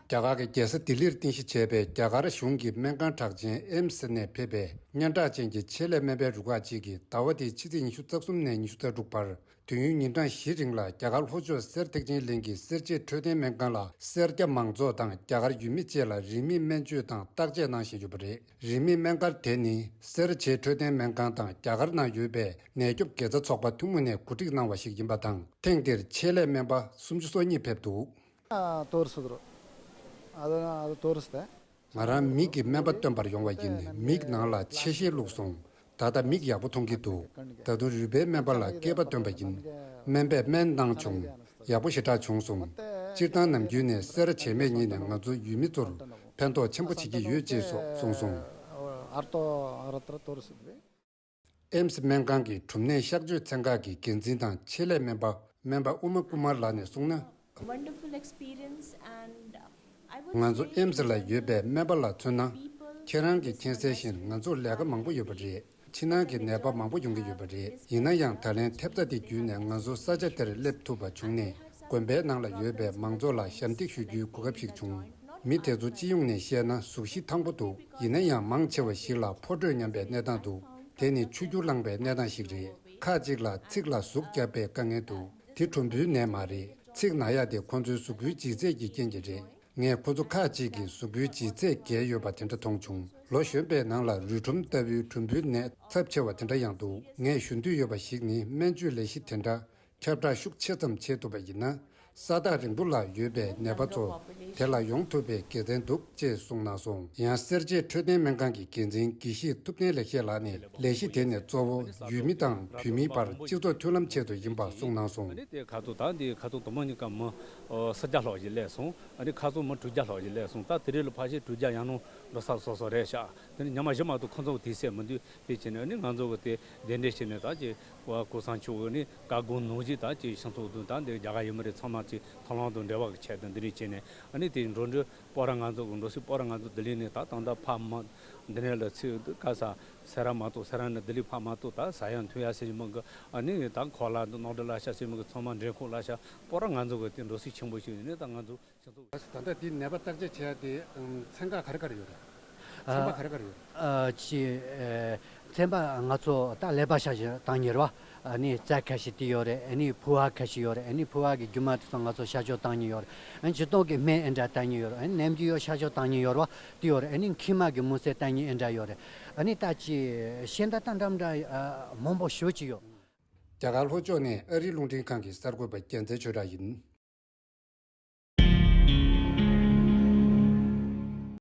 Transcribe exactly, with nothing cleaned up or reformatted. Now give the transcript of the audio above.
རྒྱ་གར་གྱི་རྒྱལ་ས་ལྡི་ལིར་རྟེན་གཞི་བྱས་པའི་རྒྱ་གར་གཞུང་གི་སྨན་ཁང་གྲགས་ཅན་ཨེམ་སི་ནས་ཕེབས་པའི་སྙན་གྲགས་ཅན་གྱི་ཆེད་ལས་སྨན་པའི་རུ་ཁག་ཅིག་གིས་ཟླ་བ་འདིའི་ཕྱི་ཚེས་ཉི་ཤུ་རྩ་གསུམ་ནས་ཉི་ཤུ་རྩ་དྲུག་བར་དུས་ཡུན་ཉིན་གྲངས་བཞི་རིང་ལ་རྒྱ་གར་ལྷོ་ཕྱོགས་གསེར་ཐེག་ཆེན་གླིང་གི་སེར་བྱེས་འཕྲོད་བསྟེན་སྨན་ཁང་ལ་སེར་སྐྱ་མང་ཚོགས་དང་རྒྱ་གར་ཡུལ་མི་བཅས་ལ་རིན་མེད་སྨན་བཅོས་དང་བརྟག་དཔྱད་གནང་བཞིན་ཡོད་པ་རེད། རིན་མེད་སྨན་སྒར་དེ་ནི་སེར་བྱེས་འཕྲོད་བསྟེན་སྨན་ཁང་དང་རྒྱ་གར་ནང་ཡོད་པའི་ནད་སྐྱོབ་དགེ་རྩ་ཚོགས་པ་ཐུན་མོང་ནས་གོ་སྒྲིག་གནང་བ་ཞིག་ཡིན་པ་དང་། ཐེངས་འདིར་ཆེད་ལས་སྨན་པ་སུམ་ཅུ་སོ་གཉིས་ཕེབས་འདུག། ཨ། དོར་སོང་། ཨ། དོར་སོང་། ང་རང་མིག་གི་སྨན་པ་སྟོན་པར་ཡོང་བ་ཡིན། མིག་ནང་ལ་ཆེ་ཤེལ་བླུགས་སོང་། ད་ལྟ་མིག་ཡག་པོ་མཐོང་གི་འདུག། ད་དུང་རུས་པའི་སྨན་པ་ལ་སྐེད་པ་སྟོན་པ་ཡིན། སྨན་པས་སྨན་གནང་བྱུང་། ཡག་པོ་ཞེ་དྲག་བྱུང་སོང་། སྤྱིར་བཏང་ནམ་རྒྱུན་ནས་སེར་བྱེས་མས་ཉིད་ནས་ང་ཚོ་ཡུལ་མི་ཚོར་ཕན་ཐོགས་ཆེན་པོ་བྱེད་ཀྱི་ཡོད་ཅེས་སོགས་གསུངས་སོང་། ཨེམ་སི་སྨན་ཁང་གི་གྲུམ་ནད་གཤག་བཅོས་ཚན་ཁག་གི་འགན་འཛིན་དང་ཆེད་ལས་སྨན་པ་སྨན་པ་ཨུ་མ་ཀུ་མར་ལགས་ནས་གསུངས་ན། Wonderful experience and I would ང་ཚོ་say ཨེམ་སི་ལ་ཡོད་པའི་སྨན་པ་ལ་མཚོན་ན། ཁྱེད་རང་གིས་མཁྱེན་གསལ་བཞིན་ང་ཚོར་ལས་ཀ་མང་པོ་ཡོད་པ་རེད། ཕྱི་ནང་གི་ནད་པ་མང་པོ་ཡོང་གི་ཡོད་པ་རེད། ཡིན་ན་ཡང་ད་ལན་ཐེབས་རྩ་དེ་བརྒྱུད་ནས་ང་ཚོ་ས་ཆ་དེར་སླེབས་ཐུབ་པ་བྱུང་ནས། དགོན་པའི་ནང་ལ་ཡོད་པའི་མང་ཚོགས་ལ་ཞབས་འདེགས་ཞུ་རྒྱུའི་གོ་སྐབས་ཤིག་བྱུང་། མི་དེ་ཚོ་སྤྱི་ཡོངས་ནས་བཤད་ན་གཟུགས་གཞི་ཐང་པོ་འདུག། ཡིན་ན་ཡང་མང་ཆེ་བ་ཞིག་ལ་ཕོ་དྲོད་ཉམས་པའི་གནས་སྟངས་འདུག། དེ་ནི་ཆུ་རྒྱུ་ལངས་པའི་གནས་སྟངས་ཤིག་རེད། ཁག་ཅིག་ལ་ཚིགས་ལ་ཟུག་བརྒྱབ་པའི་དཀའ་ངལ་འདུག། དེ་གྲུམ་བུའི་ནད་མ་རེད། ཚིགས་ན་ཡག་དེ་ཁོ་ཚོའི་གཟུགས་པོའི་ལྗིད་ཚད་ཀྱི་རྐྱེན་གྱིས་རེད། ངས་ཁོ་ཚོ་ཁག་ཅིག་གི་གཟུགས་པོའི་ལྗིད་ཚད་བརྒལ་ཡོད་པ་དེ་འདྲ་མཐོང་བྱུང་། ལོ་གཞོན་པའི་ནང་ལ་རུས་གྲུམ་ལྟ་བུའི་གྲུམ་བུའི་ནད་ཚབས་ཆེ་བ་དེ་འདྲ་ཡང་འདུག། ངས་ཞུ་འདོད་ཡོད་པ་ཞིག་ནི། སྨན་བཅོས་ལས་གཞི་དེ་འདྲ་ཁྱབ་བསྒྲགས་ཤུགས་ཆེ་ཙམ་བྱེད་ཐུབ་པ་ཡིན་ན། ས་ཐག་རིང་པོ་ལ་ཡོད་པའི་ནད་པ་ཚོ་དེ་ལ་ཡོང་ཐུབ་པའི་དགེ་མཚན་འདུག་ཅེས་གསུངས་གནང་སོང་། ཡང་སེར་བྱེས་འཕྲོད་བསྟེན་སྨན་ཁང་གི་འགན་འཛིན་དགེ་བཤེས་ཐུབ་བསྟན་ལེགས་བཤད་ལགས་ནས། ལས་གཞི་དེ་ནི་གཙོ་བོ་ཡུལ་མི་དང་བོད་མིའི་བར་སྤྱི་ཚོགས་མཐུན་ལམ་ཆེད་དུ་ཡིན་པ་གསུངས་གནང་སོང་། ཨ་ནི་དེ་ཁ་ཚོ་ད་འདི་ཁ་ཚོ་དུ་མ་གཉིས་ཀ་མི་ཨོ་སུམ་བརྒྱ་ལྷག་ཞིག་སླེབས་སོང་། ཨ་ནི་ཁ་ཚོ་མི་དྲུག་བརྒྱ་ལྷག་ཞིག་སླེབས་སོང་། ད་དེ་རིང་ལ་ཕལ་ཆེར་དྲུག་བརྒྱ་ཡར་ནང་འགྲོ་ས་སོ་སོ་རེད་ཤག། དེ་ནི་ཉི་མ་བཞི་མ་གཏོགས་ཁོ་ཚོ་དུས་ཚོད་མི་འདུག། དེ་བྱས་ནས་ཨ་ནི་ང་ཚོ་གི་དེ་གདན་འདྲེན་བྱས་ནས་ད་ཅི་བ་ཀོ་སང་ཆུ་བོ་ནི་བཀའ་དགོངས་ནང་བཞིན་ད་ཅི་ཕྱི་ཚོགས་དང་ད་འདི་རྒྱ་གར་ཡུལ་མི་རེ་ཚང་མ་ཅི་ཐང་ལང་དང་འབྲེལ་བ་གི་ཆེད་དུ་འདི་རིགས་བྱས་ནས། ཨ་ནི་དེ་འགྲོ་འགྲུལ་སྤོ་ར་ང་ཚོ་གི་འགྲོ་སྲིད་སྤོ་ར་ང་ཚོ་ལྡི་ལི་ནས་ད་ད་ལྟ་ཕ་མ་འདི་ནས་ལ་ཚིག་ག་ས་སེ་ར་མ་གཏོགས། སེ་ར་ནས་ལྡི་ལི་ཕ་མ་གཏོགས་ད་ས་ཡང་མཐུན་ཡ་ཟེར་གྱི་མི་གི། ཨ་ནི་ད་གོ་ལ་འདི་ནོར་འདྲ་ལ་ཤ་ཟེར་གྱི་མི་གི། ཚང་མ་འདྲེན་ཁོག་ལ་ཤ་སྤོ་ར་ང་ཚོ་གི་དེ་འགྲོ་སྲིད་ཆེན་པོ་ཞིག་ཡིན་ནས་ད་ང་ཚོ། ད་ལྟ་དེའི་ནད་པ་བརྟག་དཔྱད་བྱེད་ཡ་དེ་ཚན་ཁག་ག་རེ་ག་རེ་ཡོད་རེད། ཚན་པ་ག་རེ་ག་རེ་ཡོད་རེད། ཨ་ཅི། ཨེ། ཚན་པ་ང་ཚོ་ད་ཀླད་པ་ཤ་ཞིག་བཏང་ཉེར་བ། ཨ་ནི་རྩ་ཁ་ཤས་དེ་ཡོད་རེད། ཨ་ནི་ཕོ་བ་ཁ་ཤས་ཡོད་རེད། ཨ་ནི་ཕོ་བ་གི་རྒྱུ་མ་དེ་ཚོ་ང་ཚོ་གཤག་བཅོས་བཏང་ཉེ་ཡོད་རེད། ཨ་ནི་བྱི་དོང་གི་སྨན་ཨེ་འདྲ་བཏང་ཉེ་ཡོད་རེད། ཨ་ནི་ནམ་རྒྱུན་ཡོད་གཤག་བཅོས་བཏང་ཉེ་ཡོད་རེད་བ་དེ་ཡོད་རེད། ཨ་ནི་མཁལ་མ་གི་མུ་སེ་བཏང་ཉེ་ཨེ་འདྲ་ཡོད་རེད། ཨ་ནི་ད་ཅི་ཤེས་ད་ད་འདྲ་འདྲ་མང་པོ་ཞེ་ཅིག་ཡོད། རྒྱ་གར་ལྷོ་ཕྱོགས་ནས་ཨ་རིའི་རླུང་འཕྲིན་ཁང་གི་གསར་འགོད་པ་རྒྱལ་མཚན་ཆོས་གྲགས་ཡིན།